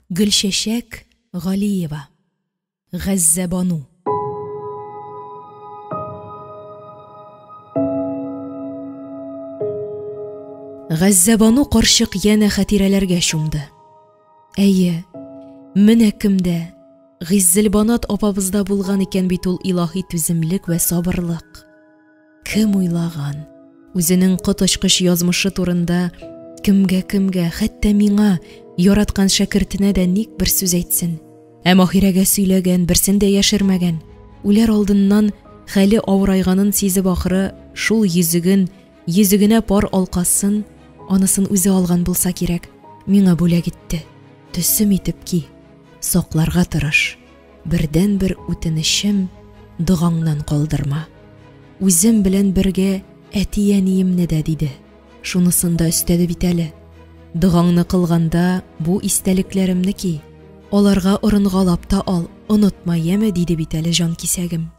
Гөлчәчәк Галиева. Газзәбану. Газзәбану карчык янә хатирәләргә чумды. Әйе, менә кемдә, Гыйззелбанат апабызда булган икән бит ул илаһи түземлек вә сабырлык. Кем уйлаган, үзенең коточкыч язмышы турында кемгә-кемгә, хәтта миңа, яраткан шәкертенә дә ник бер сүз әйтсен. Ә Маһирәгә сөйләгән, берсен дә яшермәгән. Үләр алдыннан хәле авырайганын сизеп ахры, шул йөзеген, йөзегенә пар алкасын, анысын үзе алган булса кирәк, миңа бүләк итте. Төсем итеп ки, сакларга тырыш. Бердәнбер үтенечем, догаңнан калдырма. Үзем белән бергә әти-әниемне дә, диде. Шунысын да өстәде бит әле. Догаңны кылганда бу истәлекләремне ки, аларга орынгалап та ал, онытма, яме, диде бит әле җанкисәгем.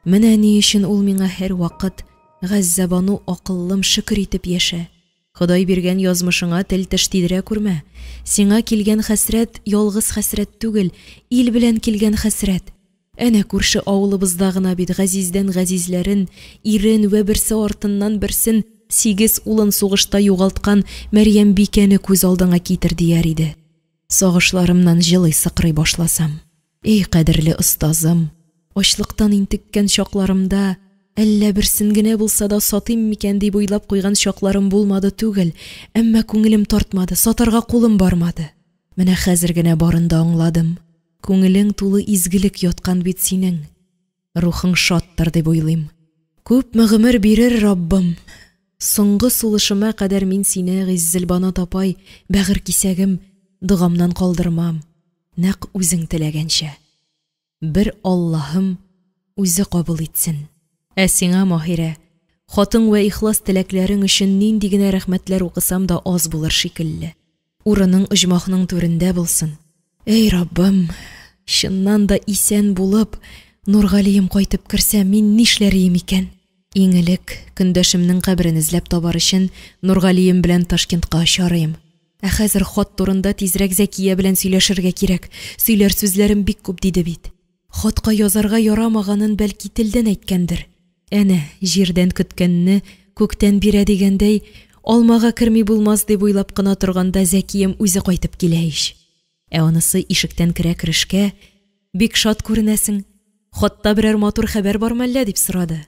Менә ни өчен ул миңа һәрвакыт, Газзәбану, акыллым, шөкер итеп яшә. Ходай биргән язмышыңа тел-теш тидерә күрмә. Сиңа килгән хәсрәт ялгыз хәсрәт түгел, ил белән килгән хәсрәт. Әнә күрше авылыбызда гына бит газиздән газизләрен, ирен вә берсе артыннан берсен сигез улын сугышта югалткан Мәрьямбикәне күз алдыңа китер, дияр иде. Сагышларымнан җылый-сыкрый башласам. Эй, кадерле остазым, ачлыктан интеккән чакларымда, әллә берсен генә булса да сатыйм микән дип уйлап куйган чакларым булмады түгел, әмма күңелем тартмады, сатарга кулым бармады. Менә хәзер генә барын да аңладым. Күңелең тулы изгелек яткан бит синең. Рухың шаттыр дип уйлыйм. Күпме гомер бирер Раббым, соңгы сулышыма кадәр мин сине, Гыйззелбанат апай, бәгырь кисәгем, догамнан калдырмам. Нәкъ үзең теләгәнчә. Бер Аллаһым үзе кабул итсен. Ә сиңа, Маһирә, хатың вә ихлас теләкләрең өчен нинди генә рәхмәтләр укысам да аз булыр шикелле. Урының оҗмахның түрендә булсын. Әй, Раббым, чыннан да исән булып, Нургалием кайтып керсә, мин нишләрием икән? Иң элек, көндәшемнең каберен эзләп табар өчен, Нургалием белән Ташкентка очарыем. Ә хәзер хат турында тизрәк Зәкия белән сөйләшергә кирәк, сөйләр сүзләрем бик күп, диде бит. Хатка язарга ярамаганын бәлки телдән әйткәндер. Әнә, җирдән көткәнне күктән бирә дигәндәй, алмага керми булмас дип уйлап кына торганда Зәкиям үзе кайтып килә ич. Ә анысы ишектән керә-керешкә, Бик шат күренәсең, хатта берәр матур хәбәр бармы әллә? дип сорады.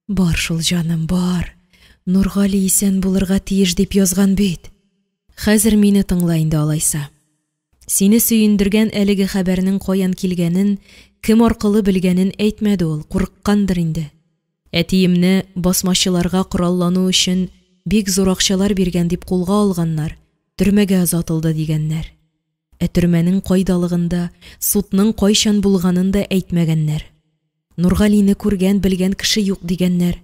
Бар шул, җаным, бар. Нургали исән булырга тиеш дип язган бит. Хәзер мине тыңла инде алайса. Сине сөендергән әлеге хәбәрнең каян килгәнен, кем аркылы белгәнен әйтмәде ул, курыккандыр инде. Әтиемне басмачыларга кораллану өчен бик зур акчалар биргән дип кулга алганнар, төрмәгә озатылды дигәннәр. Ә төрмәнең кайдалыгын да, судның кайчан булганын да әйтмәгәннәр. Нургалине күргән, белгән кеше юк дигәннәр.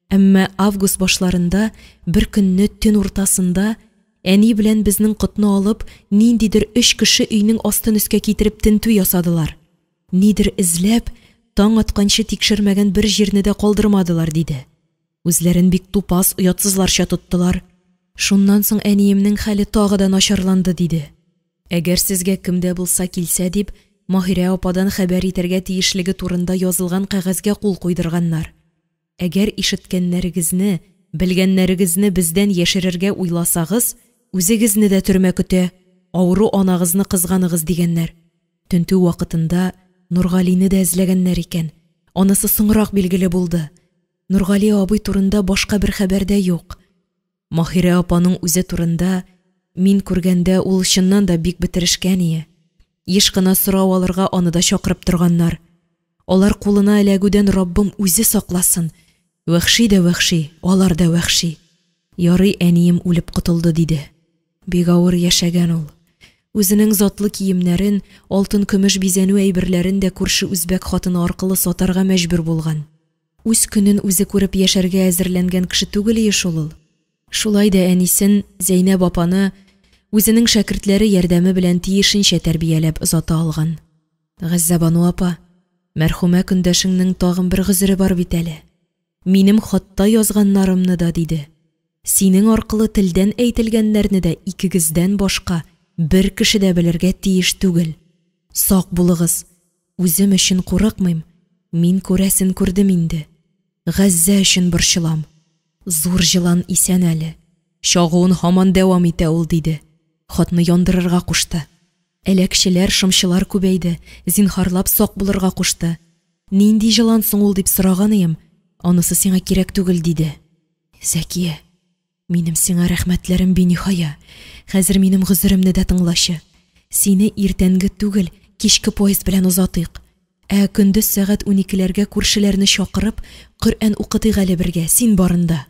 Әмма август башларында бер көнне төн уртасында әни белән безнең котны алып, ниндидер өч кеше өйнең астын өскә китереп тентү ясадылар. Нидер эзләп, таң атканчы тикшермәгән бер җирне дә калдырмадылар, диде. Үзләрен бик тупас, оятсызларча тоттылар. Шуннан соң әниемнең хәле тагы да начарланды, диде. Әгәр сезгә кем дә булса килсә дип, Маһирә ападан хәбәр итәргә тиешлеге турында язылган кәгазьгә кул куйдырганнар. Әгәр ишеткәннәрегезне, белгәннәрегезне бездән яшерергә уйласагыз, үзегезне дә төрмә көтә, авыру анагызны кызганыгыз, дигәннәр. Тентү вакытында Нургалине дә эзләгәннәр икән. Анысы соңрак билгеле булды. Нургали абый турында башка бер хәбәр дә юк. Маһирә апаның үзе турында мин күргәндә ул чыннан да бик бетерешкән ие. Еш кына сорау алырга аны да чакырып торганнар. Алар кулына эләгүдән Раббым үзе сакласын. Вәхши дә вәхши, алар да вәхши. Ярый әнием үлеп котылды, диде. Бик авыр яшәгән ул. Үзенең затлы киемнәрен, алтын-көмеш бизәнү әйберләрен дә күрше үзбәк хатыны аркылы сатарга мәҗбүр булган. Үз көнен үзе күреп яшәргә әзерләнгән кеше түгел ие шул ул. Шулай да әнисен, Зәйнәб апаны, үзенең шәкертләре ярдәме белән тиешенчә тәрбияләп озата алган. Газзәбану апа, мәрхүмә көндәшеңнең тагын бер гозере бар бит әле. Минем хатта язганнарымны да, диде, синең аркылы телдән әйтелгәннәрне дә икегездән башка Бер кеше дә белергә тиеш түгел. Сак булыгыз, үзем өчен курыкмыйм, мин күрәсен күрдем инде. Газзә өчен борчылам. Зур җылан исән әле, чагуын һаман дәвам итә ул, диде. Хатны яндырырга кушты. Әләкчеләр, шымчылар күбәйде, зинһарлап сак булырга кушты. Нинди җылан соң ул дип сораганыем, анысы сиңа кирәк түгел, диде. Зәкия, минем сиңа рәхмәтләрем биниһая. Хәзер минем гозеремне дә тыңлачы. Сине иртәнге түгел, кичке поезд белән озатыйк. Ә көндез сәгать уникеләргә күршеләрне чакырып, Коръән укытыйк әле бергә, син барында.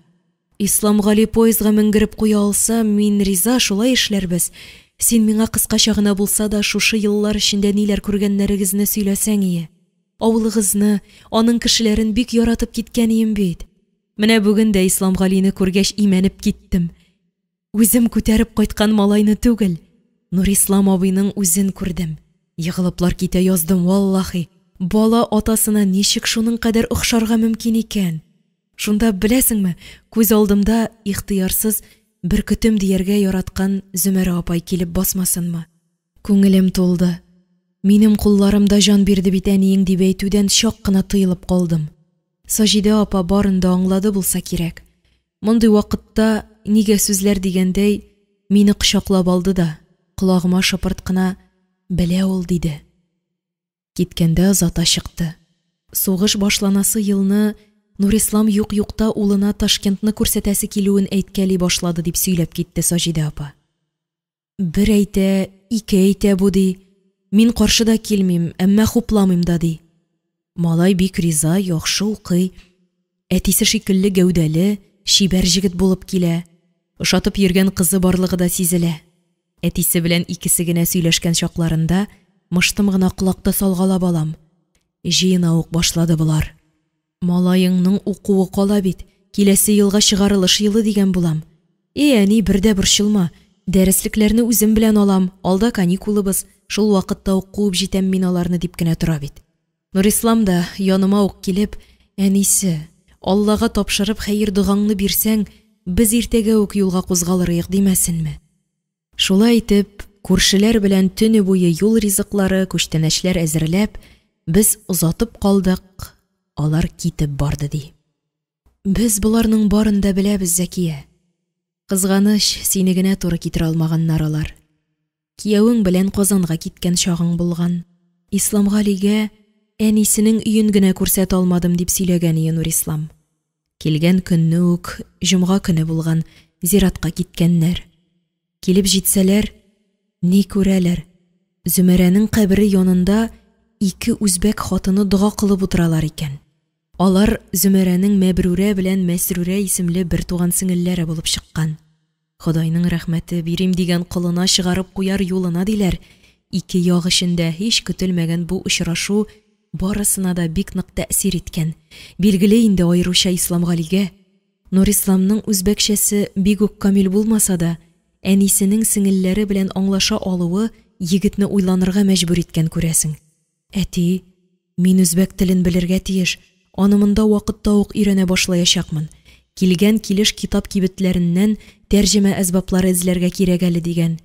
Исламгали поездга менгереп куя алса, мин риза, шулай эшләрбез. Син миңа кыскача гына булса да шушы еллар эчендә ниләр күргәннәрегезне сөйләсәң ие. Авылыгызны, аның кешеләрен бик яратып киткәнием бит. Менә бүген дә Исламгалине күргәч имәнеп киттем. Үзем күтәреп кайткан малайны түгел, Нурислам абыйның үзен күрдем. Егылыплар китә яздым, валлаһи. Бала атасына ничек шуның кадәр охшарга мөмкин икән? Шунда, беләсеңме, күз алдымда ихтыярсыз бөркетем дияргә яраткан Зөмәрә апай килеп басмасынмы? Күңелем тулды. Минем кулларымда җан бирде бит әниең дип әйтүдән чак кына тыелып калдым. Саҗидә апа барын да аңлады булса кирәк. Мондый вакытта нигә сүзләр дигәндәй, мине кочаклап алды да, колагыма шыпырт кына, Белә ул, диде. Киткәндә озата чыкты. Сугыш башланасы елны Нурислам юк-юкта улына Ташкентны күрсәтәсе килүен әйткәли башлады, дип сөйләп китте Саҗидә апа. Бер әйтә, ике әйтә бу, ди. Мин каршы да килмим, әмма хупламыйм да, ди. Малай бик риза, яхшы укый. Әтисе шикелле гәүдәле, чибәр җегет булып килә. Ошатып йөргән кызы барлыгы да сизелә. Әтисе белән икесе генә сөйләшкән чакларында мыштым гына колакта салгалап алам. Җыена ук башлады болар. Малаеңның укуы кала бит, киләсе елга чыгарылыш елы дигән булам. И, әни, бер дә борчылма, дәреслекләрне үзем белән алам, алда каникулыбыз, шул вакытта ук куып җитәм мин аларны, дип кенә тора бит. Нурислам да, яныма ук килеп, әнисе, Аллага тапшырып хәер-догаңны бирсәң, без иртәгә үк юлга кузгалырыек, димәсенме? Шулай итеп, күршеләр белән төне буе юл ризыклары, күчтәнәчләр әзерләп, без озатып калдык, алар китеп барды, ди. Без боларның барын да беләбез, Зәкия. Кызганыч, сине генә туры китерә алмаганнар алар. Киявең белән Казанга киткән чагың булган. Исламгалигә әнисенең өен генә күрсәтә алмадым, дип сөйләгән ие Нурислам. Килгән көнне үк, җомга көне булган, зиратка киткәннәр. Килеп җитсәләр, ни күрәләр, Зөмәрәнең кабере янында ике үзбәк хатыны дога кылып утыралар икән. Алар Зөмәрәнең Мәбрүрә белән Мәсрүрә исемле бертуган сеңелләре булып чыккан. Ходайның рәхмәте, бирим дигән колына чыгарып куяр юлына, диләр. Ике як өчен дә һич көтелмәгән бу очрашу барысына да бик нык тәэсир иткән. Билгеле инде, аеруча Исламгалигә. Нурисламның үзбәкчәсе бик үк камил булмаса да, әнисенең сеңелләре белән аңлаша алуы егетне уйланырга мәҗбүр иткән, күрәсең. Әти, мин үзбәк телен белергә тиеш, аны монда вакытта ук өйрәнә башлаячакмын. Килгән килеш китап кибетләреннән тәрҗемә әсбаплары эзләргә кирәк әле, дигән.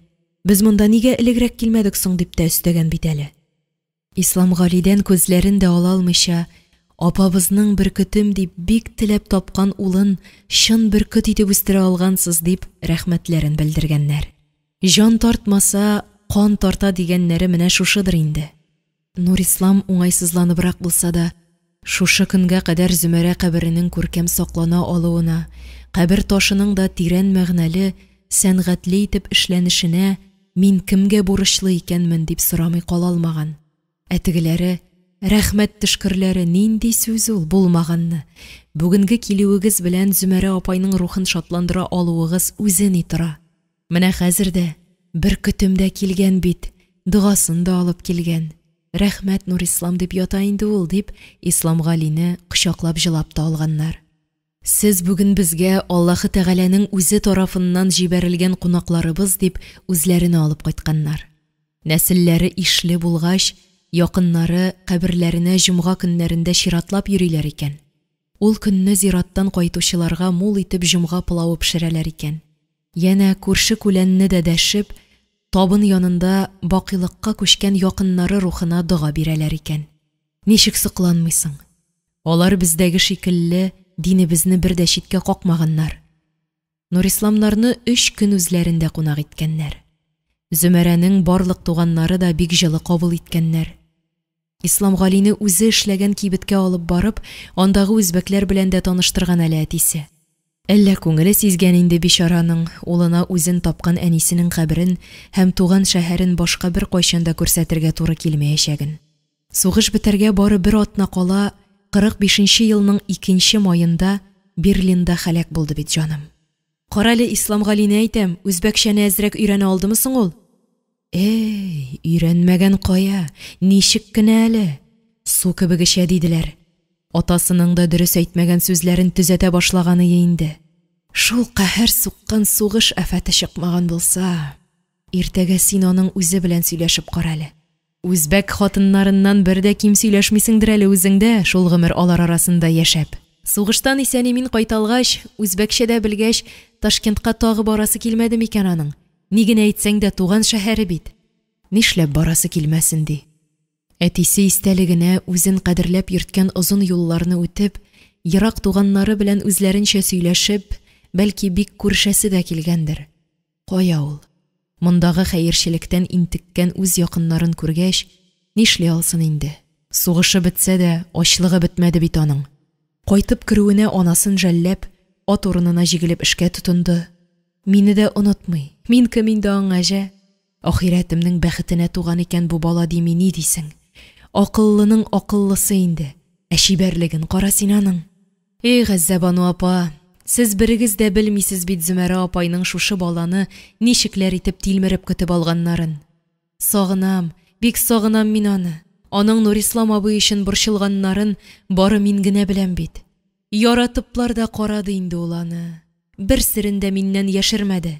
Без монда нигә элегрәк килмәдек соң, дип тә өстәгән бит әле. Исламгалидән күзләрен дә ала алмыйча, апабызның бөркетем дип бик теләп тапкан улын чын бөркет итеп үстерә алгансыз, дип рәхмәтләрен белдергәннәр. Җан тартмаса, кан тарта дигәннәре менә шушыдыр инде. Нурислам уңайсызланыбрак булса да, шушы көнгә кадәр Зөмәрә каберенең күркәм саклана алуына, кабер ташының да тирән мәгънәле, сәнгатьле итеп эшләнешенә мин кемгә бурычлы икәнмен дип сорамый кала алмаган. Ә тегеләре, рәхмәт төшкерләре, нинди сүз ул, булмаганны. Бүгенге килүегез белән Зөмәрә апайның рухын шатландыра алуыгыз үзе ни тора. Менә хәзер дә бөркетем дә килгән бит, догасын да алып килгән. Рәхмәт, Нурислам, дип ята инде ул, дип, Исламгалине кочаклап җылап та алганнар. Сез бүген безгә Аллаһы Тәгаләнең үзе тарафыннан җибәрелгән кунакларыбыз, дип, үзләренә алып кайтканнар. Нәселләре ишле булгач, якыннары каберләренә җомга көннәрендә чиратлап йөриләр икән. Ул көнне зираттан кайтучыларга мул итеп җомга пылавы пешерәләр икән. Янә күрше-күләнне дә дәшеп, табын янында бакыйлыкка күчкән якыннары рухына дога бирәләр икән. Ничек сокланмыйсың? Алар бездәге шикелле динебезне бер дә читкә какмаганнар. Нурисламнарны 3 көн үзләрендә кунак иткәннәр. Зөмәрәнең барлык туганнары да бик җылы кабул иткәннәр. Исламгалине үзе эшләгән кибеткә алып барып, андагы үзбәкләр белән дә таныштырган әле әтисе. Әллә күңеле сизгән инде бичараның, улына үзен тапкан әнисенең каберен һәм туган шәһәрен башка беркайчан да күрсәтергә туры килмәячәген. Сугыш бетәргә бары бер атна кала, 45 елның 2 маенда Берлинда һәлак булды бит җаным. Карале, Исламгалине әйтәм, үзбәкчәне әзрәк өйрәнә алдымы соң ул? Эй, өйрәнмәгән кая, ничек кенә әле? Су кебек эчә диделәр. Атасының да дөрес әйтмәгән сүзләрен төзәтә башлаганы инде. Шул каһәр суккан сугыш афәте чыкмаган булса, иртәгә син аның үзе белән сөйләшеп карале. Үзбәк хатыннарыннан бер дә ким сөйләшмисеңдер әле үзең дә, шул гомер алар арасында яшәп. Сугыштан исән-имин кайталгач, үзбәкчә дә белгәч, Ташкентка тагы барасы килмәде микән аның? Ни генә әйтсәң дә туган шәһәре бит. Нишләп барасы килмәсен ди. Әтисе истәлегенә үзен кадерләп йөрткән озын юлларны үтеп, ерак туганнары белән үзләренчә сөйләшеп, бәлки бик күрешәсе дә килгәндер. Кая ул? Мондагы хәерчелектән интеккән үз якыннарын күргәч, нишли алсын инде? Сугышы бетсә дә, ачлыгы бетмәде бит аның. Кайтып керүенә анасын жәлләп, ат урынына җигелеп эшкә тотынды. Мине дә онытмый. Мин кем инде аңа, җә? Ахирәтемнең бәхетенә туган икән бу бала дими, ни дисең? Акыллының акыллысы инде. Ә чибәрлеген кара син аның. Эй, Газзәбану апа, сез берегез дә белмисез бит Зөмәрә апайның шушы баланы ничекләр итеп тилмереп көтеп алганнарын. Сагынам, бик сагынам мин аны. Аның Нурислам абый өчен борчылганнарын бары мин генә беләм бит. Яратыплар да карады инде ул аны. Бер серен дә миннән яшермәде.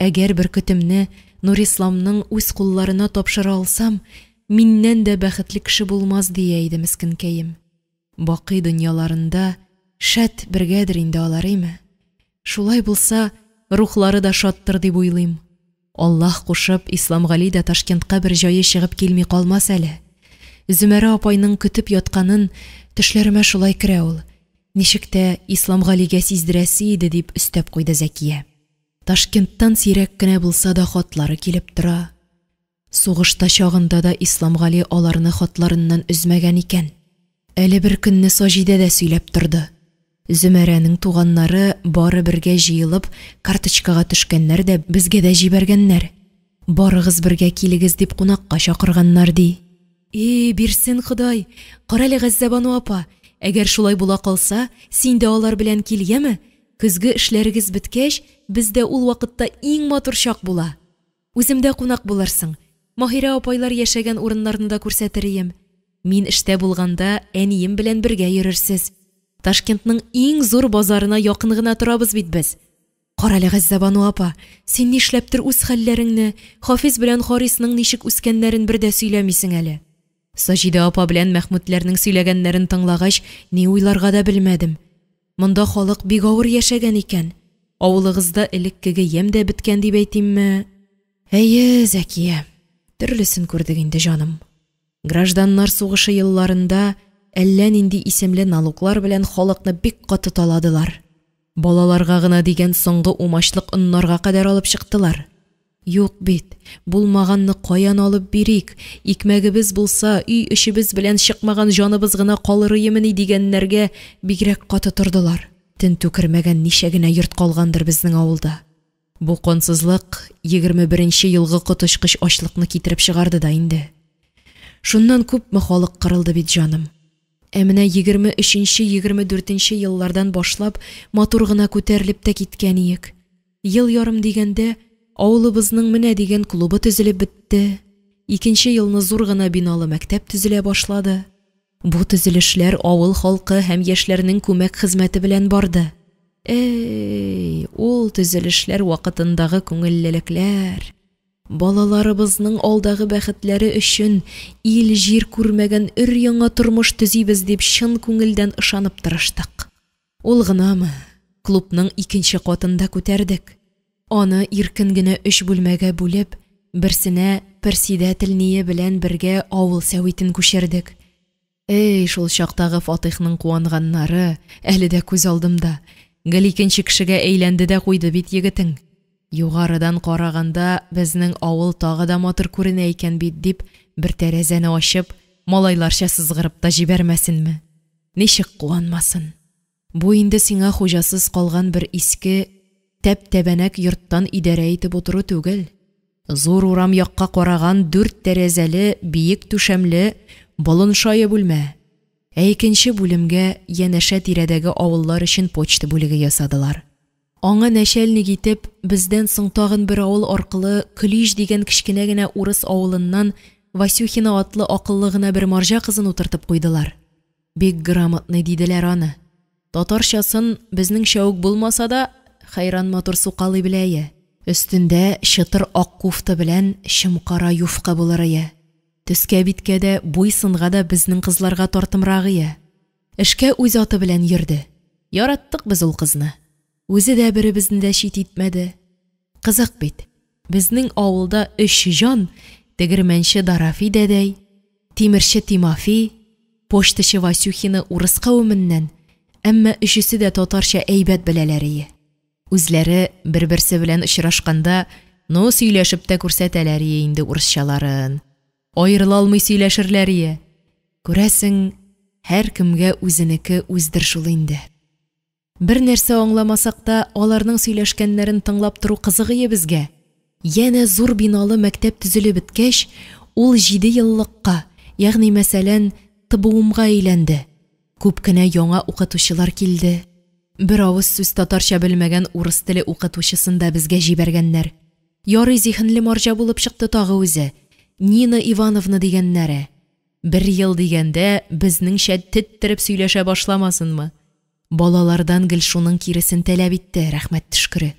Әгәр бөркетемне Нурисламның үз кулларына тапшыра алсам, миннән дә бәхетле кеше булмас дия иде мескенкәем. Бакый дөньяларында шәт бергәдер инде алар, име? Шулай булса, рухлары да шаттыр дип уйлыйм. Аллаһ кушып, Исламгали дә Ташкентка бер җае чыгып килми калмас әле. Зөмәрә апайның көтеп ятканын төшләремә шулай керә ул. Ничек тә Исламгалигә сиздерәсе иде дип өстәп куйды Зәкия. Ташкенттан сирәк кенә булса да хатлары килеп тора. Сугышта чагында да Исламгали аларны хатларыннан өзмәгән икән. Әле бер көнне Саҗидә дә сөйләп торды. Зөмәрәнең туганнары бары бергә җыелып карточкага төшкәннәр дә безгә дә җибәргәннәр. Барыгыз бергә килегез дип кунакка чакырганнар ди. И, бирсен Ходай, карале Газзәбану апа, әгәр шулай була калса, син дә алар белән кил, яме? Көзге эшләрегез беткәч, бездә ул вакытта иң матур чак була. Үземдә кунак булырсың. Маһирә апайлар яшәгән урыннарны да күрсәтер ием. Мин эштә булганда әнием белән бергә йөрерсез. Ташкентның иң зур базарына якын гына торабыз бит без. Карале, Газзәбану апа, син нишләптер үз хәлләреңне, Хафиз белән Харисның ничек үскәннәрен бер дә сөйләмисең әле. Саҗидә апа белән Мәхмүтләрнең сөйләгәннәрен тыңлагач, ни уйларга да белмәдем. Монда халык бик авыр яшәгән икән. Авылыгызда элеккеге ямь дә беткән дип әйтимме? Әйе, Зәкия, төрлесен күрдек инде, җаным. Гражданнар сугышы елларында әллә нинди исемле налоглар белән халыкны бик каты таладылар. Балаларга гына дигән соңгы умачлык оннарга кадәр алып чыктылар. Юк бит, булмаганны каян алып бирик, икмәгебез булса, өй эчебез белән чыкмаган җаныбыз гына калыр иемени дигәннәргә бигрәк каты тордылар. Тентү кермәгән ничә генә йорт калгандыр безнең авылда. Бу кансызлык 21 елгы коточкыч ачлыкны китереп чыгарды да инде. Шуннан күпме халык кырылды бит, җаным. Ә менә 23-24 еллардан башлап матур гына күтәрелеп тә киткән иек. Ел ярым дигәндә авылыбызның менә дигән клубы төзелеп бетте. Икенче елны зур гына биналы мәктәп төзелә башлады. Бу төзелешләр авыл халкы һәм яшьләрнең күмәк хезмәте белән барды. Эй, ул төзелешләр вакытындагы күңеллелекләр! Балаларыбызның алдагы бәхетләре өчен ил-җир күрмәгән өр-яңа тормыш төзибез дип чын күңелдән ышанып тырыштык. Ул гынамы, клубның икенче катын да күтәрдек. Аны иркен генә 3 бүлмәгә бүлеп, берсенә персидәтелние белән бергә авыл сәвитен күчердек. Әй, шул чактагы Фатыйхның куанганнары әле дә күз алдымда. Гел икенче кешегә әйләнде дә куйды бит егетең. Югарыдан караганда безнең авыл тагы да матур күренә икән бит, дип, бер тәрәзәне ачып, малайларча сызгырып та җибәрмәсенме? Ничек куанмасын? Бу инде сиңа хуҗасыз калган бер иске, тәп-тәбәнәк йорттан идарә итеп утыру түгел. Зур урам якка караган дүрт тәрәзәле, биек түшәмле болын шае бүлмә. Ә икенче бүлемгә янәшә тирәдәге авыллар өчен почта бүлеге ясадылар. Аңа нәчәлник итеп, бездән соң тагын бер авыл аркылы Көлиж дигән кечкенә генә урыс авылыннан Васюхина атлы акыллы гына бер марҗа кызын утыртып куйдылар. Бик грамотный диделәр аны. Татарчасын безнеңчә үк булмаса да, хәйран матур сукалый беләе. Өстендә чытыр ак куфта белән чем-кара юфка булырые. Төскә-биткә дә, буй-сынга да безнең кызларга тартымрагые. Эшкә үз аты белән йөрде. Яраттык без ул кызны. Үзе дә беребезне дә чит итмәде. Кызык бит, безнең авылда өч җан, тегермәнче Дарафи дәдәй, тимерче Тимафи, почтачы Васюхина урыс кавеменнән, әмма өчесе дә татарча әйбәт беләләрие. Үзләре бер-берсе белән очрашканда, ну, сөйләшеп тә күрсәтәләрие инде урысчаларын. Аерыла алмый сөйләшерләрие. Күрәсең, һәркемгә үзенеке үздер шул инде. Бер нәрсә аңламасак та, аларның сөйләшкәннәрен тыңлап тору кызыгые безгә. Янә зур биналы мәктәп төзелеп беткәч, ул җидееллыкка, ягъни мәсәлән, ТБУМга әйләнде. Күп кенә яңа укытучылар килде. Бер авыз сүз татарча белмәгән урыс теле укытучысын да безгә җибәргәннәр. Ярый зиһенле марҗа булып чыкты тагы үзе, Нина Ивановна дигәннәре. Бер ел дигәндә безнеңчә теттереп сөйләшә башламасынмы? Балалардан гел шуның киресен таләп итте, рәхмәт төшкере.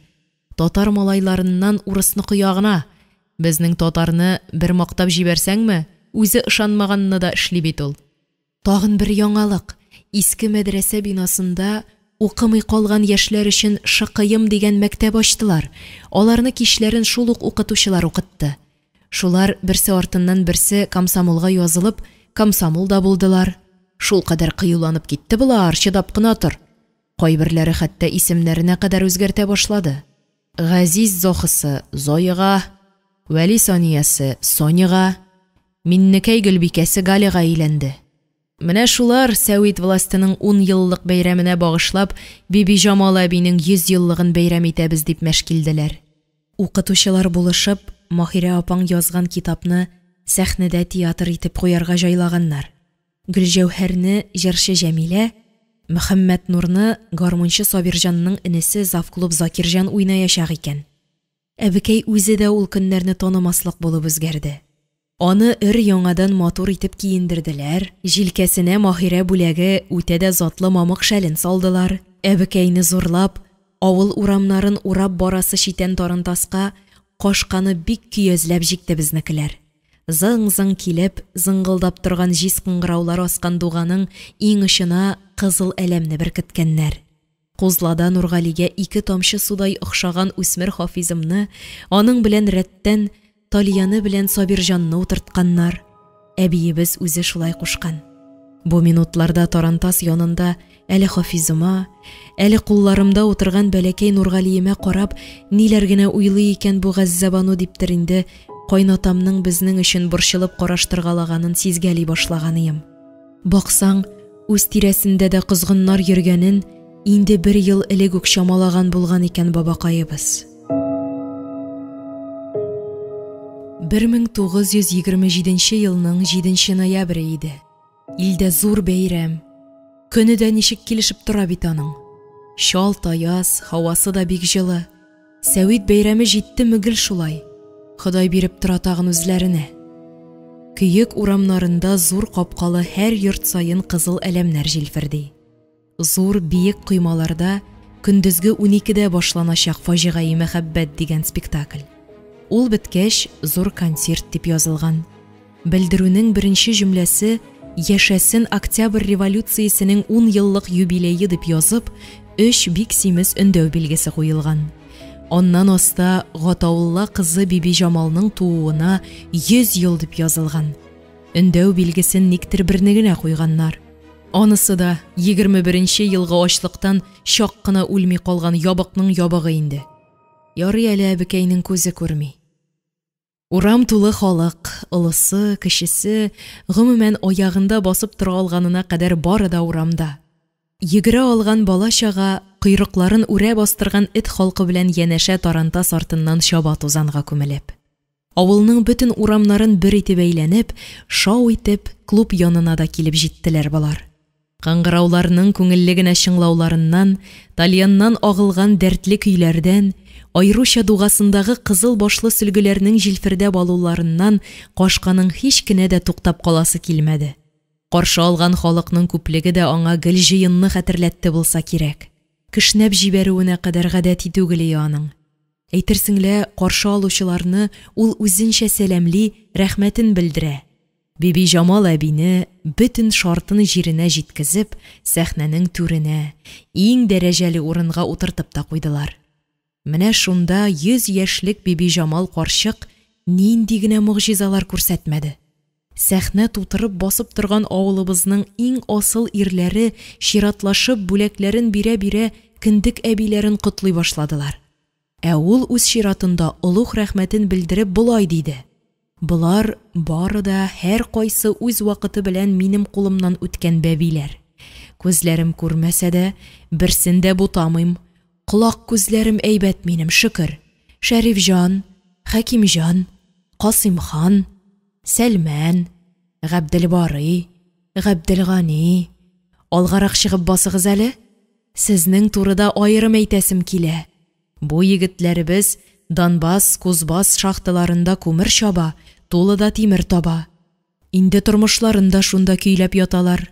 Татар малайларыннан урысны коя гына. Безнең татарны бер мактап җибәрсәңме, үзе ышанмаганны да эшли бит ул. Тагын бер яңалык, иске мәдрәсә бинасында укымый калган яшьләр өчен Шыкыем дигән мәктәп ачтылар. Аларны кичләрен шул ук укытучылар укытты. Шулар берсе артыннан берсе комсомолга язылып, комсомол да булдылар. Шулкадәр кыюланып китте болар, чыдап кына тор. Кайберләре хәтта исемнәренә кадәр үзгәртә башлады. Газиз Зохысы Зояга, Вәли Саниясе Соняга, Миннекәй Гөлбикәсе Галяга әйләнде. Менә шулар сәвит властеның 10 еллык бәйрәменә багышлап Бибиҗамал әбинең 100 еллыгын бәйрәм итәбез дип мәш килделәр. Укытучылар булышып, Маһирә апаң язган китапны сәхнәдә театр итеп куярга җайлаганнар. Гөлҗәүһәрне җырчы Җәмилә, Мөхәммәтнурны гармунчы Сабирҗанның энесе завклуб Закирҗан уйнаячак икән. Әбекәй үзе дә ул көннәрне танымаслык булып үзгәрде. Аны өр-яңадан матур итеп киендерделәр, җилкәсенә Маһирә бүләге үтә дә затлы мамык шәлен салдылар. Әбекәйне зурлап, авыл урамнарын урап барасы читән тарантаска кашканы бик көязләп җикте безнекеләр. Зың-зың килеп, зыңгылдап торган җиз кыңгыраулар аскан дуганың иң очына кызыл әләмне беркеткәннәр. Кузлада Нургалигә ике тамчы судай охшаган үсмер Хафизымны, аның белән рәттән Талияны белән Сабирҗанны утыртканнар. Әбиебез үзе шулай кушкан. Бу минутларда тарантас янында әле Хафизыма, әле кулларымда утырган бәләкәй Нургалиемә карап, ниләр генә уйлый икән бу Газзәбану диптер инде, кайнатамның безнең өчен борчылып караштыргалаганын сизгәли башлаганыем. Баксаң, үз тирәсендә дә козгыннар йөргәнен инде бер ел элек үк чамалаган булган икән бабакаебыз. 1927 елның 7 ноябре иде. Илдә зур бәйрәм. Көне дә ничек килешеп тора бит аның. Чалт аяз, һавасы да бик җылы. Сәвит бәйрәме җиттеме гел шулай. Ходай биреп тора тагын үзләренә. Көек урамнарында зур капкалы һәр йорт саен кызыл әләмнәр җилферди. Зур биек коймаларда көндезге 12-дә башланачак Фаҗигаи мәхәббәт дигән спектакль. Ул беткәч, зур концерт дип язылган. Белдерүнең беренче җөмләсе Яшәсен Октябрь революциясенең 10 еллык юбилее дип язып, өч бик симез өндәү билгесе куелган. Аннан аста Гатаулла кызы Бибиҗамалның тууына 100 ел дип язылган. Өндәү билгесен никтер берне генә куйганнар. Анысы да 21 нче елгы ачлыктан чак кына үлми калган ябыкның ябыгы инде. Ярый әле әбекәйнең күзе күрми. Урам тулы халык, олысы, кечесе, гомумән, аягында басып тора алганына кадәр бары да урамда. Йөгерә алган бала-чага, койрыкларын үрә бастырган эт халкы белән янәшә тарантас артыннан чаба тузанга күмелеп. Авылның бөтен урамнарын бер итеп әйләнеп, шау итеп, клуб янына да килеп җиттеләр болар. Кыңгырауларның күңелле генә чыңлауларыннан, тальяннан агылган дәртле көйләрдән, аеруча дугасындагы кызыл башлы сөлгеләрнең җилфердәп алуларыннан Кашканың һич кенә дә туктап каласы килмәде. Каршы алган халыкның күплеге дә аңа гел җыенны хәтерләтте булса кирәк. Кешнәп җибәрүенә кадәр гадәти түгел ие аның. Әйтерсең лә, каршы алучыларны ул үзенчә сәламли, рәхмәтен белдерә. Бибиҗамал әбине, бөтен шартын җиренә җиткезеп, сәхнәнең түренә, иң дәрәҗәле урынга утыртып та куйдылар. Менә шунда 100 яшьлек Бибиҗамал карчык нинди генә могҗизалар күрсәтмәде. Сәхнә тутырып басып торган авылыбызның иң асыл ирләре чиратлашып бүләкләрен бирә-бирә кендек әбиләрен котлый башладылар. Ә ул үз чиратында олуг рәхмәтен белдереп болай диде, Болар бары да һәркайсы үз вакыты белән минем кулымнан үткән бәбиләр. Күзләрем күрмәсә дә, берсен дә бутамыйм. Колак-күзләрем әйбәт минем, шөкер. Шәрифҗан, Хәкимҗан, Касыймхан, Сәлмән, Габделбарый, Габделгани. Алгарак чыгып басыгыз әле. Сезнең турыда аерым әйтәсем килә. Бу егетләребез Донбасс, Кузбасс шахталарында күмер чаба, Тулада тимер таба. Инде тормышларын да шунда көйләп яталар.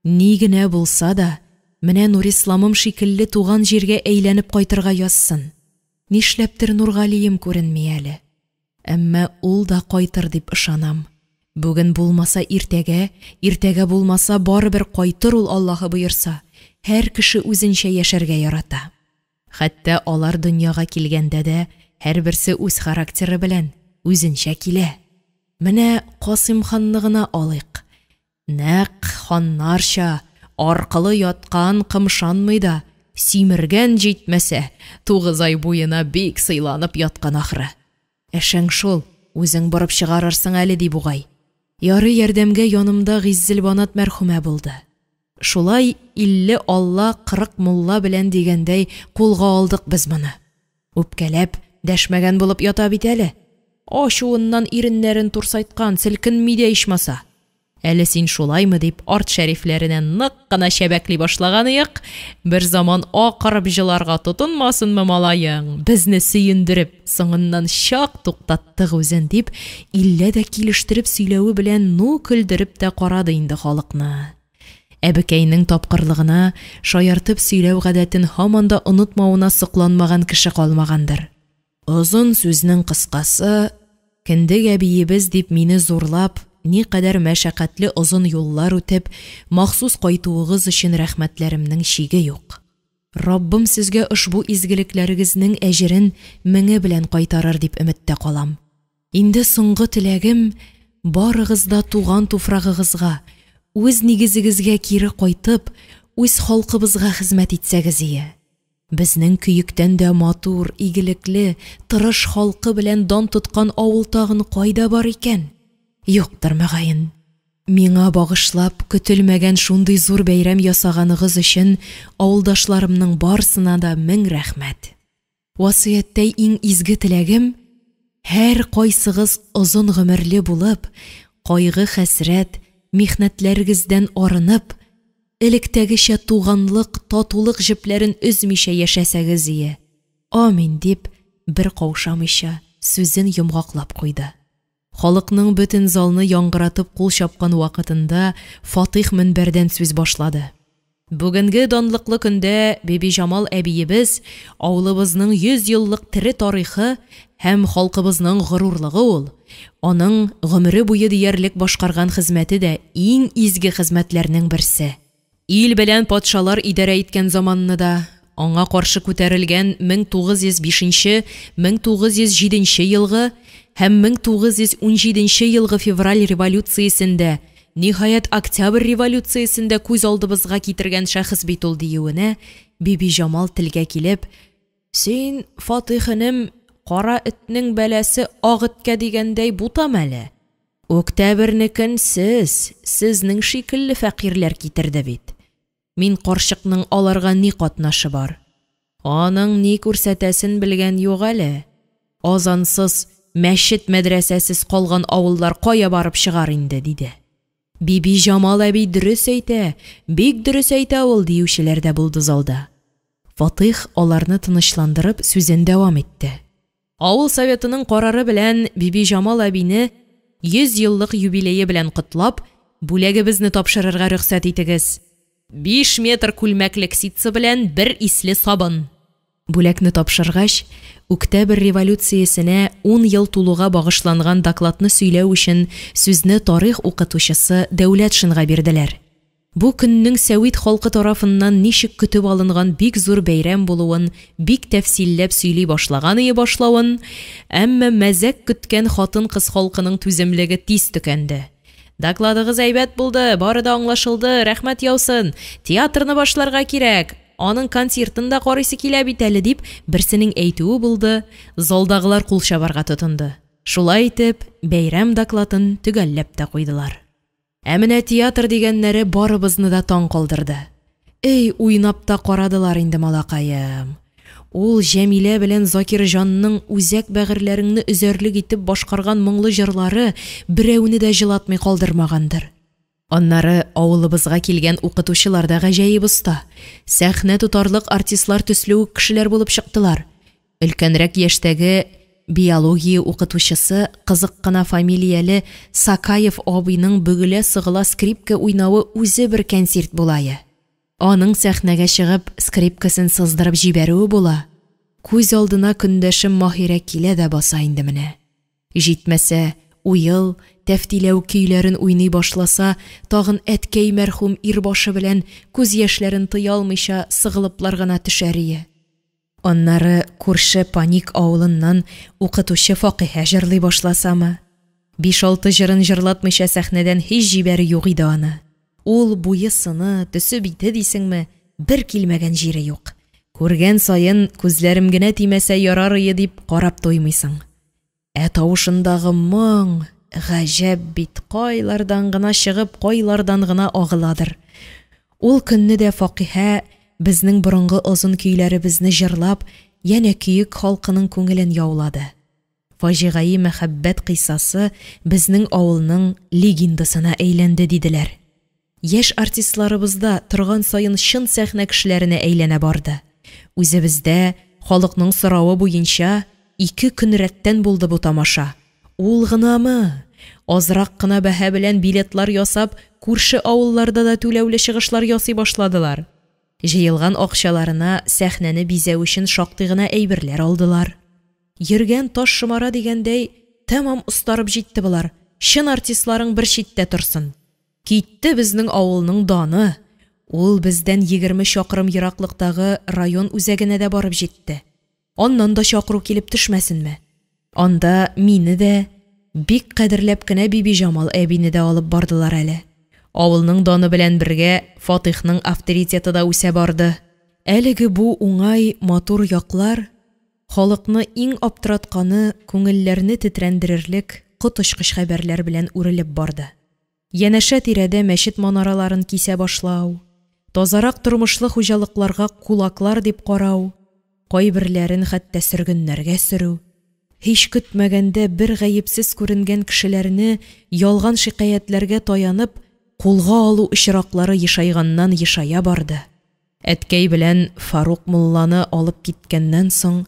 Ни генә булса да, менә Нурисламым шикелле туган җиргә әйләнеп кайтырга язсын. Нишләптер Нургалием күренми әле. Әмма ул да кайтыр дип ышанам. Бүген булмаса иртәгә, иртәгә булмаса барыбер кайтыр ул Аллаһы боерса. Һәр кеше үзенчә яшәргә ярата. Хәтта алар дөньяга килгәндә дә һәрберсе үз характеры белән, үзенчә килә. Менә Касыймханны гына алыйк. Нәкъ ханнарча, аркылы яткан кымшанмый да, симергән җитмәсә, 9 ай буена бик сыйланып яткан ахры. Эшең шул, үзең борып чыгарырсың әле, ди бугай. Ярый ярдәмгә янымда Гыйззелбанат мәрхүмә булды. Шулай 50 алла, 40 мулла белән дигәндәй кулга алдык без моны. Үпкәләп, дәшмәгән булып ята бит әле. Ачуыннан иреннәрен турсайткан, селкенми дә ичмаса. Әле син шулаймы дип, арт шәрифләренә нык кына чәбәкли башлаганыек, берзаман акырып җыларга тотынмасынмы малаең, безне сөендереп, соңыннан чак туктаттык үзен, дип, иллә дә килештереп сөйләве белән ну көлдереп тә карады инде халыкны. Әбекәйнең тапкырлыгына, шаяртып сөйләү гадәтен һаман да онытмавына сокланмаган кеше калмагандыр. Озын сүзнең кыскасы, кендек әбиебез дип мине зурлап, никадәр мәшәкатьле озын юллар үтеп, махсус кайтуыгыз өчен рәхмәтләремнең чиге юк. Раббым сезгә ошбу изгелекләрегезнең әҗерен меңе белән кайтарыр дип өметтә калам. Инде соңгы теләгем, барыгыз да туган туфрагыгызга, үз нигезегезгә кире кайтып, үз халкыбызга хезмәт итсәгез ие. Безнең Көектән дә матур, игелекле, тырыш халкы белән дан тоткан авыл тагын кайда бар икән? Юктыр, мөгаен. Миңа багышлап, көтелмәгән шундый зур бәйрәм ясаганыгыз өчен авылдашларымның барысына да мең рәхмәт. Васыятьтәй иң изге теләгем, һәркайсыгыз озын гомерле булып, кайгы-хәсрәт, михнәтләрегездән арынып, электәгечә туганлык, татулык җепләрен өзмичә яшәсәгез ие. Амин, дип, бер каушамыйча сүзен йомгаклап куйды. Халыкның бөтен залны яңгыратып кул чапкан вакытында Фатыйх мөнбәрдән сүз башлады. Бүгенге данлыклы көндә Бибиҗамал әбиебез авылыбызның 100 еллык тере тарихы һәм халкыбызның горурлыгы ул. Аның гомере буе диярлек башкарган хезмәте дә иң изге хезмәтләрнең берсе. Ил белән патшалар идарә иткән заманны да, Аңа каршы күтәрелгән 1905 нче, 1907 нче елгы һәм 1917 нче елгы февраль революциясен дә, ниһаять, октябрь революциясен дә күз алдыбызга китергән шәхес бит ул, диюенә Бибиҗамал телгә килеп: – Син, Фатих энем, кара этнең бәласе ак эткә дигәндәй, бутама әле. Үктәбернекен сез, сезнең шикелле фәкыйрьләр китерде бит. Мин карчыкның аларга ни катнашы бар? Аның ни күрсәтәсен белгән юк әле. Азансыз, мәчет-мәдрәсәсез калган авыллар кая барып чыгар инде, диде. Бибиҗамал әби дөрес әйтә, бик дөрес әйтә ул, диючеләр дә булды залда. Фатыйх, аларны тынычландырып, сүзен дәвам итте. Авыл советының карары белән Бибиҗамал әбине 100 еллык юбилее белән котлап, бүләгебезне тапшырырга рөхсәт итегез. 5 метр күлмәклек ситсы белән бер исле сабын. Бүләкне тапшыргач, Үктәбер революциясенә ун ел тулуга багышланган докладны сөйләү өчен сүзне тарих укытучысы Дәүләтшинга бирделәр. Бу көннең сәвит халкы тарафыннан ничек көтеп алынган бик зур бәйрәм булуын бик тәфсилләп сөйли башлаганые башлавын, әмма мәзәк көткән хатын-кыз халкының түземлеге тиз төкәнде. Докладыгыз әйбәт булды, бары да аңлашылды, рәхмәт яусын, театрны башларга кирәк, аның концертын да карыйсы килә бит әле, дип, берсенең әйтүе булды, залдагылар кул чабарга тотынды. Шулай итеп, бәйрәм докладын төгәлләп тә куйдылар. Ә менә театр дигәннәре барыбызны да таң калдырды. Эй, уйнап та карадылар инде, малакаем. Ул Җәмилә белән Закирҗанның үзәк бәгырьләреңне өзәрлек итеп башкарган моңлы җырлары берәүне дә җылатмый калдырмагандыр. Аннары авылыбызга килгән укытучылар да гаҗәеп оста, сәхнә тотарлык артистлар төсле үк кешеләр булып чыктылар. Өлкәнрәк яшьтәге биология укытучысы кызык кына фамилияле Сакаев абыйның бөгелә-сыгыла скрипкә уйнавы үзе бер кәнсирт булае. Аның сәхнәгә чыгып скрипкасын сыздырып җибәрүе була, күз алдына көндәшем Маһирә килә дә баса инде менә. Җитмәсә, уел, тәфтиләү көйләрен уйный башласа, тагын әткәй мәрхүм ир башы белән күз яшьләрен тыя алмыйча сыгылыплар гына төшәрие. Аннары күрше Паник авылыннан укытучы Факиһә җырлый башласамы? Биш-алты җырын җырлатмыйча сәхнәдән һич җибәре юк иде аны. Ул буе-сыны, төсе-бите дисеңме, бер килмәгән җире юк. Күргән саен, күзләрем генә тимәсә ярарые дип карап туймыйсың. Ә тавышындагы моң, гаҗәп бит, кайлардан гына чыгып, кайлардан гына агыладыр. Ул көнне дә Факиһә безнең борынгы озын көйләребезне җырлап, янә Көек халкының күңелен яулады. Фаҗигаи мәхәббәт кыйссасы безнең авылның легендасына әйләнде, диделәр. Яшь артистларыбыз да торган саен чын сәхнә кешеләренә әйләнә барды. Үзебездә, халыкның соравы буенча, ике көн рәттән булды бу тамаша. Ул гынамы? Азрак кына бәһа белән билетлар ясап, күрше авылларда да түләүле чыгышлар ясый башладылар. Җыелган акчаларына сәхнәне бизәү өчен шактый гына әйберләр алдылар. Йөргән таш шомара дигәндәй, тәмам остарып җитте болар, чын артистларың бер читтә торсын. Китте безнең авылның даны! Ул бездән 20 чакрым ераклыктагы район үзәгенә дә барып җитте. Аннан да чакыру килеп төшмәсенме? Анда мине дә, бик кадерләп кенә Бибиҗамал әбине дә алып бардылар әле. Авылның даны белән бергә Фатыйхның авторитеты да үсә барды. Әлеге бу уңай, матур яклар халыкны иң аптыратканы, күңелләрне тетрәндерерлек коточкыч хәбәрләр белән үрелеп барды. Янәшә-тирәдә мәчет манараларын кисә башлау, тазарак тормышлы хуҗалыкларга кулаклар дип карау, кайберләрен хәтта сөргеннәргә сөрү, һич көтмәгәндә бер гаепсез күренгән кешеләрне ялган шикаятьләргә таянып, кулга алу очраклары ешайганнан-ешая барды. Әткәй белән Фарук мулланы алып киткәннән соң,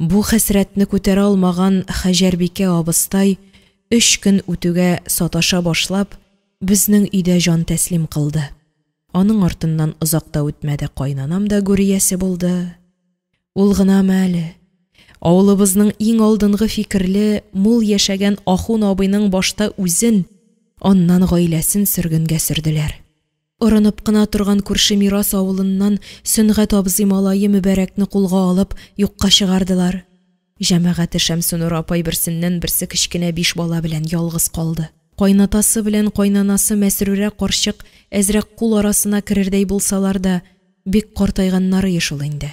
бу хәсрәтне күтәрә алмаган Хаҗәрбикә абыстай, өч көн үтүгә саташа башлап, безнең өйдә җан тәслим кылды. Аның артыннан озак та үтмәде, кайнанам да гүр иясе булды. Ул гынамы әле, авылыбызның иң алдынгы фикерле, мул яшәгән Ахун абыйның башта үзен, аннан гаиләсен сөргенгә сөрделәр. Орынып кына торган күрше Мирас авылыннан Сөнгать абзый малае Мөбарәкне кулга алып, юкка чыгардылар. Җәмәгате Шәмсенур апай берсеннән-берсе кечкенә биш бала белән ялгыз калды. Кайнатасы белән кайнанасы Мәсрүрә карчык әзрәк кул арасына керердәй булсалар да, бик картайганнарые шул инде.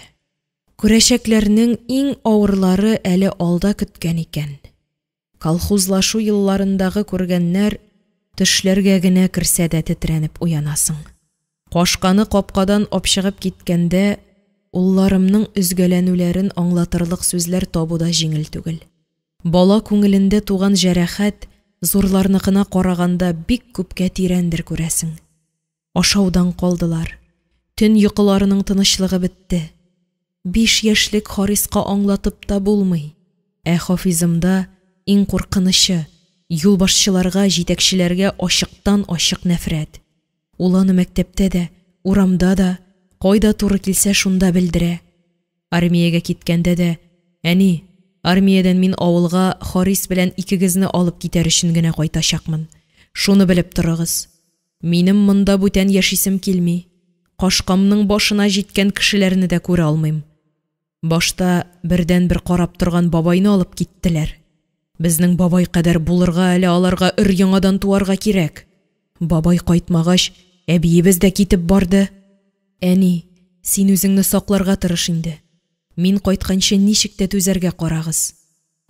Күрәчәкләрнең иң авырлары әле алда көткән икән. Колхозлашу елларындагы күргәннәр төшләргә генә керсә дә тетрәнеп уянасың. Кашканы капкадан апчыгып киткәндә, улларымның өзгәләнүләрен аңлатырлык сүзләр табу да җиңел түгел. Бала күңелендә туган җәрәхәт зурларныкына караганда бик күпкә тирәндер, күрәсең. Ашаудан калдылар. Төн йокыларының тынычлыгы бетте. 5 яшьлек Хариска аңлатып та булмый. Ә Хафизымда иң куркынычы – юлбашчыларга, җитәкчеләргә ачыктан-ачык нәфрәт. Ул аны мәктәптә дә, урамда да, кайда туры килсә, шунда белдерә. Армиягә киткәндә дә: «Әни, армиядән мин авылга Харис белән икегезне алып китәр өчен генә кайтачакмын. Шуны белеп торыгыз. Минем монда бүтән яшисем килми. Кашкамның башына җиткән кешеләрне дә күрә алмыйм. Башта бердәнбер карап торган бабайны алып киттеләр. Безнең бабай кадәр булырга әле аларга өр-яңадан туарга кирәк. Бабай кайтмагач, әбиебез дә китеп барды. Әни, син үзеңне сакларга тырыш инде. Мин кайтканчы ничек тә түзәргә карагыз.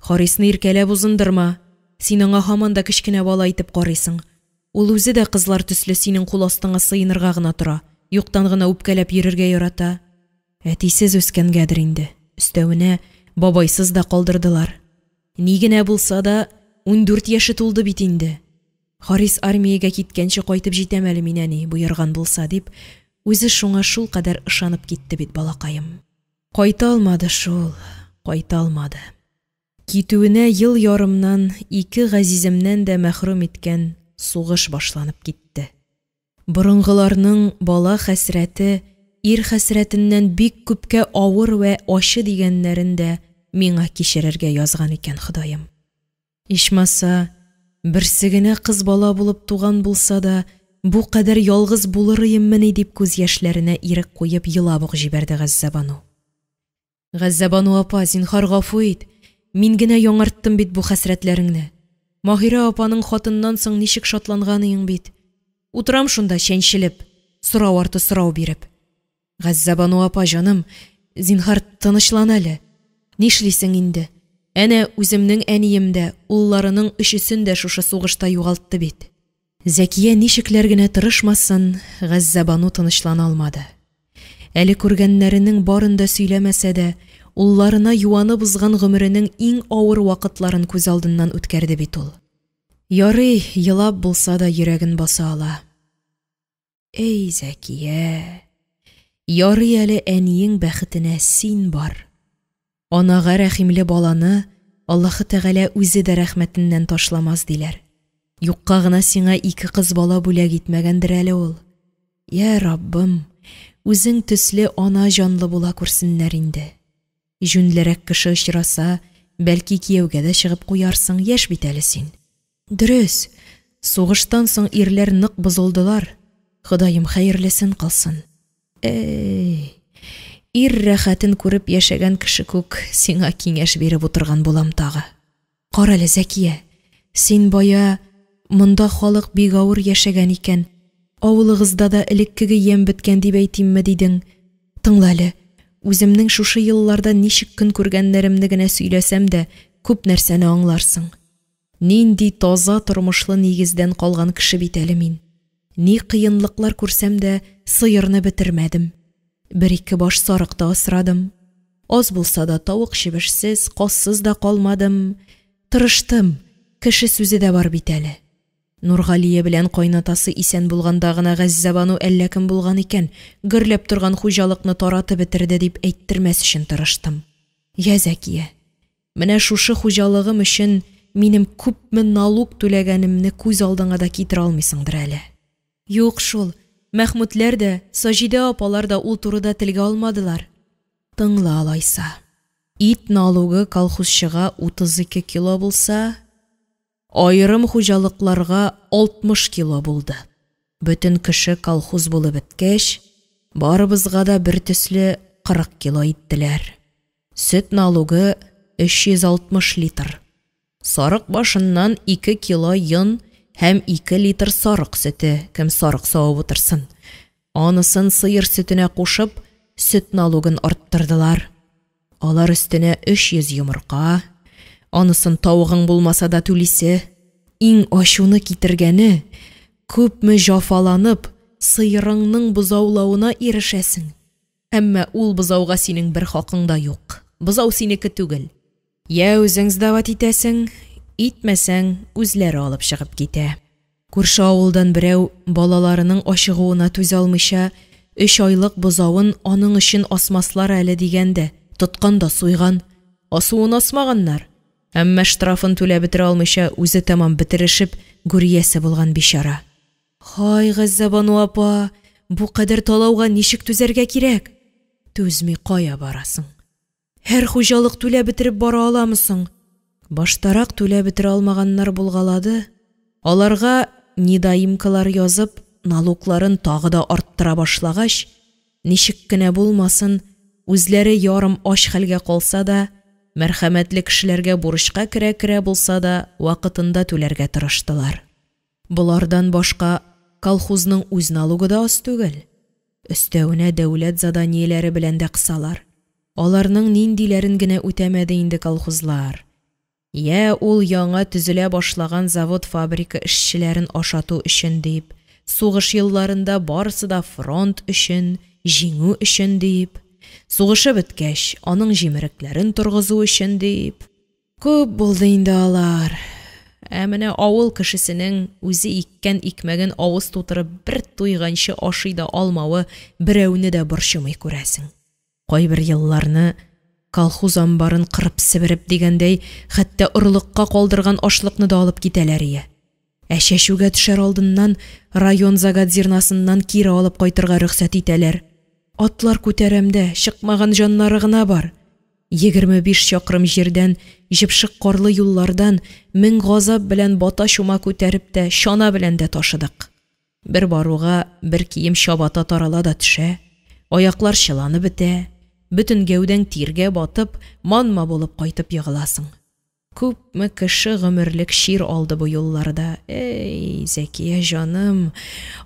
Харисны иркәләп узындырма. Син аңа һаман да кечкенә бала итеп карыйсың. Ул үзе дә кызлар төсле синең кул астыңа сыенырга гына тора, юктан гына үпкәләп йөрергә ярата. Әтисез үскәнгәдер инде, өстәвенә бабайсыз да калдырдылар. Ни генә булса да, 14 яше тулды бит инде. Харис армиягә киткәнче кайтып җитәм әле мин, әни, боерган булса, дип, үзе шуңа шулкадәр ышанып китте бит балакаем. Кайта алмады шул, кайта алмады. Китүенә ел ярымнан ике газиземнән дә мәхрүм иткән сугыш башланып китте. Борынгыларның бала хәсрәте ир хәсрәтеннән бик күпкә авыр вә ачы дигәннәрен дә миңа кичерергә язган икән Ходаем. Ичмаса, берсе генә кыз бала булып туган булса да, бу кадәр ялгыз булырыеммыни дип күз яшьләренә ирек куеп елап ук җибәрде Газзәбану. Газзәбану апа, зинһар гафу ит, мин генә яңарттым бит бу хәсрәтләреңне. Маһирә апаның хатыннан соң ничек шатланганыең бит. Утырам шунда чәнчелеп, сорау арты сорау биреп. Газзәбану апа, җаным, зинһар тынычлан әле. Нишлисең инде? Әнә үземнең әнием дә улларының өчесен дә шушы сугышта югалтты бит. Зәкия ничекләр генә тырышмасын, Газзәбану тынычлана алмады. Әле күргәннәренең барын да сөйләмәсә дә, улларына юанып узган гомеренең иң авыр вакытларын күз алдыннан үткәрде бит ул. Ярый, елап булса да йөрәген баса ала. Әй, Зәкия, ярый әле әниең бәхетенә син бар. Анага рәхимле баланы Аллаһы Тәгалә үзе дә рәхмәтеннән ташламас, диләр. Юкка гына сиңа ике кыз бала бүләк итмәгәндер әле ул. Йә Раббым, үзең төсле ана җанлы була күрсеннәр инде. Җүнлерәк кеше очраса, бәлки кияүгә дә чыгып куярсың, яшь бит әле син. Дөрес, сугыштан соң ирләр нык бозылдылар. Ходаем хәерлесен кылсын. Әй, ир рәхәтен күреп яшәгән кеше күк сиңа киңәш биреп утырган булам тагы. Карале, Зәкия, син бая монда халык бик авыр яшәгән икән, авылыгызда да элеккеге ямь беткән дип әйтимме дидең. Тыңла әле, үземнең шушы елларда ничек көн күргәннәремне генә сөйләсәм дә, күп нәрсәне аңларсың. Нинди таза тормышлы нигездән калган кеше бит әле мин. Ни кыенлыклар күрсәм дә, сыерны бетермәдем. Бер-ике баш сарык та асрадым. Аз булса да тавык чебешсез, казсыз да калмадым. Тырыштым, кеше сүзе дә бар бит әле. Нургалие белән кайнатасы исән булганда гына Газзәбану әллә кем булган икән, гөрләп торган хуҗалыкны таратып бетерде дип әйттермәс өчен тырыштым. Йә, Зәкия, менә шушы хуҗалыгым өчен минем күпме налук түләгәнемне күз алдыңа да китерә алмыйсыңдыр әле. Юк шул, Мәхмүтләр дә, Саҗидә апалар да ул турыда телгә алмадылар. Тыңла алайса. Ит налогы колхозчыга 32 кило булса, аерым хуҗалыкларга 60 кило булды. Бөтен кеше колхоз булып беткәч, барыбызга да бертөсле 40 кило иттеләр. Сөт налогы 360 литр. Сарык башыннан 2 кило йон һәм 2 литр сарык сөте, кем сарык савып утырсын. Анысын сыер сөтенә кушып, сөт налогын арттырдылар. Алар өстенә 300 йомырка, анысын тавыгың булмаса да түлисе. Иң ачуны китергәне, күпме җафаланып, сыерыңның бозаулавына ирешәсең, әмма ул бозауга синең бер хакың да юк, бозау синеке түгел. Йә үзең сдавать итәсең, итмәсәң, үзләре алып чыгып китә. Күрше авылдан берәү, балаларының ачыгуына түзә алмыйча, өч айлык бозавын аның өчен асмаслар әле дигән дә, тоткан да суйган. Асуын асмаганнар, әмма штрафын түләп бетерә алмыйча, үзе тәмам бетерешеп, гүр иясе булган бичара. Һай, Газзәбану апа, бу кадәр талауга ничек түзәргә кирәк? Түзми кая барасың? Һәр хуҗалык түләп бетереп бара аламы соң? Баштарак түләп бетерә алмаганнар булгалады. Аларга недоимкалар язып, налогларын тагы да арттыра башлагач, ничек кенә булмасын, үзләре ярым ач хәлгә калса да, мәрхәмәтле кешеләргә бурычка керә-керә булса да, вакытында түләргә тырыштылар. Болардан башка колхозның үз налогы да аз түгел. Өстәвенә дәүләт заданиеләре белән дә кысалар. Аларның ниндиләрен генә үтәмәде инде колхозлар. Йә ул яңа төзелә башлаган завод-фабрика эшчеләрен ашату өчен дип, сугыш елларында барысы да фронт өчен, җиңү өчен дип, сугышы беткәч, аның җимерекләрен торгызу өчен дип. Күп булды инде алар. Ә менә авыл кешесенең үзе иккән икмәген авыз тутырып бер туйганчы ашый да алмавы берәүне дә борчымый, күрәсең. Кайбер елларны колхоз амбарын кырып-себереп дигәндәй, хәтта орлыкка калдырган ашлыкны да алып китәләр ие. Ә чәчүгә төшәр алдыннан район заготзернасыннан кире алып кайтырга рөхсәт итәләр. Атлар күтәрәм дә, чыкмаган җаннары гына бар. 25 чакрым җирдән, җепшек карлы юллардан мең газап белән бата-чума күтәреп тә, чана белән дә ташыдык. Бер баруга бер кием чабата тарала да төшә, аяклар чыланып бетә, бөтен гәүдәң тиргә батып, манма булып кайтып егыласың. Күпме кеше гомерлек чир алды бу юлларда. Эй, Зәкия җаным,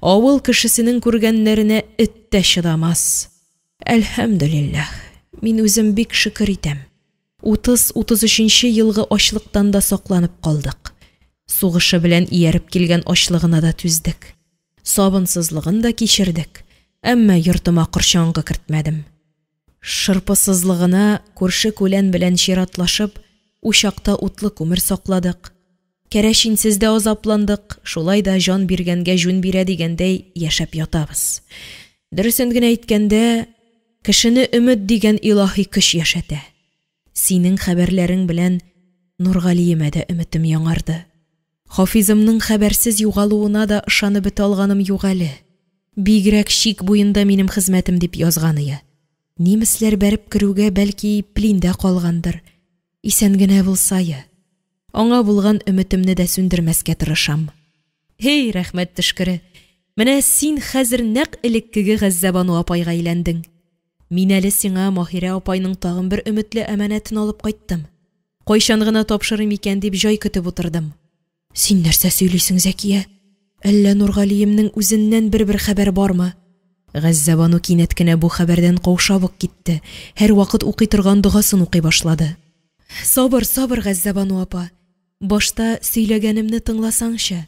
авыл кешесенең күргәннәренә эт тә чыдамас. Әлхәмдүлилләһ, мин үзем бик шөкер итәм. 30-33 нче елгы ачлыктан да сакланып калдык. Сугышы белән ияреп килгән ачлыгына да түздек. Сабынсызлыгын да кичердек, әмма йортыма корчаңгы кертмәдем. Шырпысызлыгына күрше-күлән белән чиратлашып, учакта утлы күмер сакладык. Кәрәчинсез дә азапландык, шулай да җан биргәнгә җүн бирә дигәндәй яшәп ятабыз. Дөресен генә әйткәндә, кешене өмет дигән илаһи көч яшәтә. Синең хәбәрләрең белән Нургалиемә дә өметем яңарды. Хафизымның хәбәрсез югалуына да ышанып бетә алганым юк әле. Бигрәк чик буенда минем хезмәтем дип язганые. Нимесләр бәреп керүгә, бәлки, плиндә калгандыр. Исән генә булсае. Аңа булган өметемне дә сүндермәскә тырышам. Һей, рәхмәт төшкере! Менә син хәзер нәкъ элеккеге Газзәбану апайга әйләндең. Мин әле сиңа Маһирә апайның тагын бер өметле әманәтен алып кайттым. Кайчан гына тапшырыйм икән дип җай көтеп утырдым. Син нәрсә сөйлисең, Зәкия? Әллә Нургалиемнең үзеннән бер-бер хәбәр бармы? Газзәбану кинәт кенә бу хәбәрдән каушап ук китте, һәрвакыт укый торган догасын укый башлады. Сабыр, сабыр, Газзәбану апа. Башта сөйләгәнемне тыңласаңчы.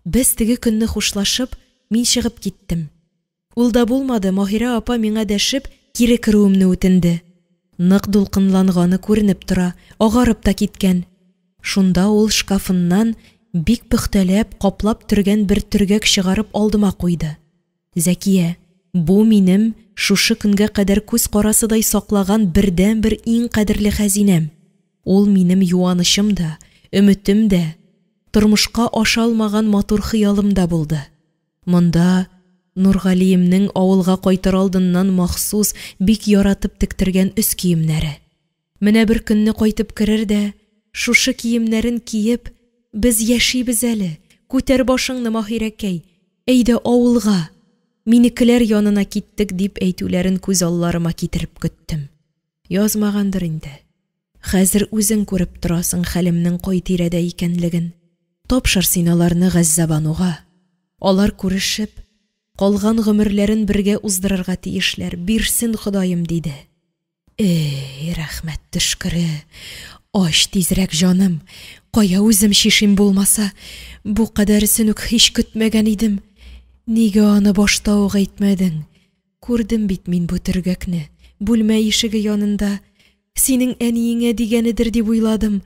Без теге көнне хушлашып, мин чыгып киттем. Ул да булмады, Маһирә апа миңа дәшеп, кире керүемне үтенде. Нык дулкынланганы күренеп тора, агарып та киткән. Шунда ул шкафыннан бик пөхтәләп, каплап төргән бер төргәк чыгарып алдыма куйды. Зәкия, бу минем шушы көнгә кадәр күз карасыдай саклаган бердәнбер иң кадерле хәзинәм. Ул минем юанычым да, өметем дә, тормышка аша алмаган матур хыялым да булды. Монда Нургалиемнең авылга кайтыр алдыннан махсус бик яратып тектергән өс киемнәре. Менә бер көнне кайтып керер дә, шушы киемнәрен киеп, без яшибез әле, күтәр башыңны, Маһирәкәй! Әйдә авылга, минекеләр янына киттек, дип әйтүләрен күз алларыма китереп көттем. Язмагандыр инде. Хәзер үзең күреп торасың хәлемнең кай тирәдә икәнлеген. Тапшыр син аларны Газзәбануга. Алар күрешеп, калган гомерләрен бергә уздырырга тиешләр, бирсен Ходаем, диде. Эй, рәхмәт төшкере! Ач тизрәк, җаным! Кая үзем чишим булмаса! Бу кадәресен үк һич көтмәгән идем. Нигә аны башта ук әйтмәдең? Күрдем бит мин бу төргәкне, бүлмә ишеге янында. Синең әниеңә дигәнедер дип уйладым.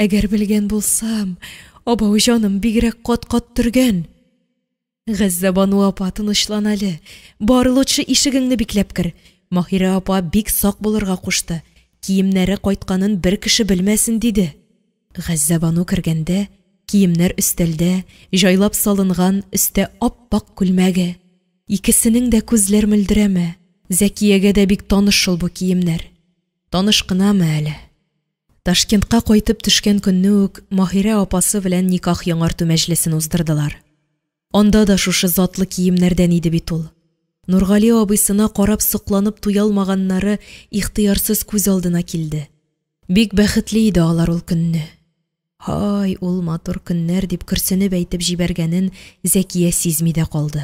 Әгәр белгән булсам, абау, җаным, бигрәк кат-кат төргән. Газзәбану апа, тынычлан әле. Бар, лутчы ишегеңне бикләп кер. Маһирә апа бик сак булырга кушты. Киемнәре кайтканын бер кеше белмәсен, диде. Газзәбану кергәндә, киемнәр өстәлдә, җайлап салынган, өстә ап-ак күлмәге. Икесенең дә күзләр мөлдерәмә. Зәкиягә дә бик таныш шул бу киемнәр. Таныш кынамы әле? Ташкентка кайтып төшкән көнне үк Маһирә апасы белән никах яңарту мәҗлесен уздырдылар. Анда да шушы затлы киемнәрдән иде бит ул. Нургали абыйсына карап сокланып туялмаганнары ихтыярсыз күз алдына килде. Бик бәхетле иде алар ул көнне. Һай, ул матур көннәр, дип көрсенеп әйтеп җибәргәнен Зәкия сизми дә калды.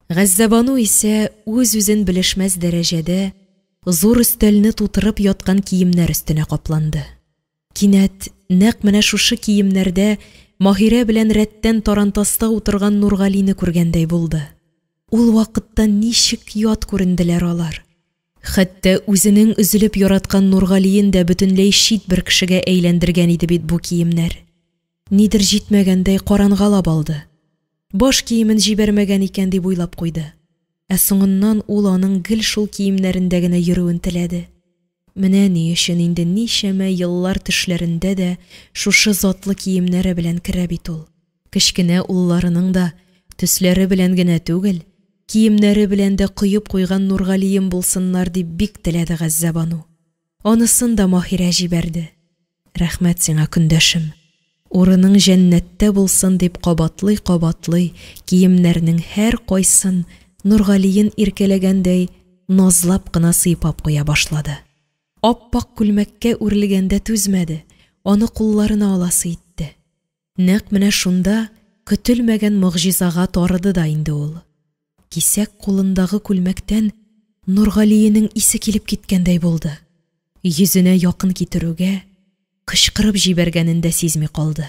Газзәбану исә үз-үзен белешмәс дәрәҗәдә зур өстәлне тутырып яткан киемнәр өстенә капланды. Кинәт нәкъ менә шушы киемнәрдә Маһирә белән рәттән тарантаста утырган Нургалине күргәндәй булды. Ул вакытта ничек ят күренделәр алар. Хәтта үзенең өзелеп яраткан Нургалиен дә бөтенләй чит бер кешегә әйләндергән иде бит бу киемнәр. Нидер җитмәгәндәй карангалап алды. Баш киемен җибәрмәгән икән дип уйлап куйды. Ә соңыннан ул аның гел шул киемнәрендә генә йөрүен теләде. Менә ни өчен инде ничәмә еллар төшләрендә дә шушы затлы киемнәре белән керә бит ул. Кечкенә улларының да төсләре белән генә түгел, киемнәре белән дә коеп куйган Нургалием булсыннар дип бик теләде Газзәбану. Анысын да Маһирә җибәрде. Рәхмәт сиңа, көндәшем. Урының җәннәттә булсын, дип кабатлый-кабатлый киемнәрнең һәркайсын Нургалиен иркәләгәндәй назлап кына сыйпап куя башлады. Ап-ак күлмәккә үрелгәндә түзмәде, аны кулларына аласы итте. Нәкъ менә шунда көтелмәгән могҗизага тарыды да инде ул. Кисәк кулындагы күлмәктән Нургалиенең исе килеп киткәндәй булды. Йөзенә якын китерүгә, кычкырып җибәргәнен дә сизми калды.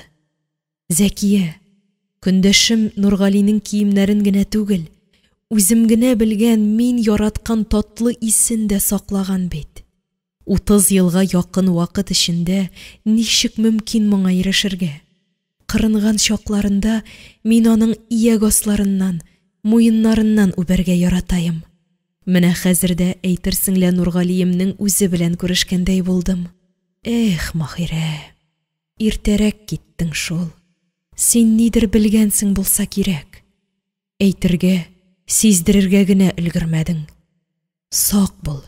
Зәкия, көндәшем Нургалинең киемнәрен генә түгел, үзем генә белгән, мин яраткан татлы исен дә саклаган бит. 30 елга якын вакыт эчендә ничек мөмкин моңа ирешергә? Кырынган чакларында мин аның ияк асларыннан, муеннарыннан үбәргә яратаем. Менә хәзер дә әйтерсең лә Нургалиемнең үзе белән күрешкәндәй булдым. Эх, Маһирә, иртәрәк киттең шул. Син нидер белгәнсең булса кирәк. Әйтергә, сиздерергә генә өлгермәдең. Сак бул,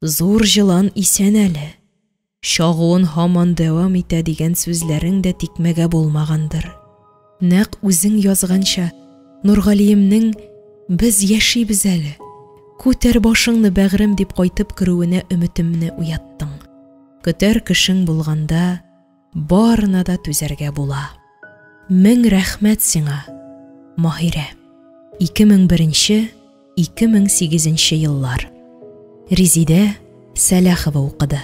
зур җылан исән әле. Чагуын һаман дәвам итә дигән сүзләрең дә тикмәгә булмагандыр. Нәкъ үзең язганча, Нургалиемнең Без яшибез әле, күтәр башыңны, бәгърем дип кайтып керүенә өметемне уяттың. Көтәр кешең булганда, барына да түзәргә була. Мең рәхмәт сиңа, Маһирә. 2001 2008 еллар. Резидә Сәләхова укыды.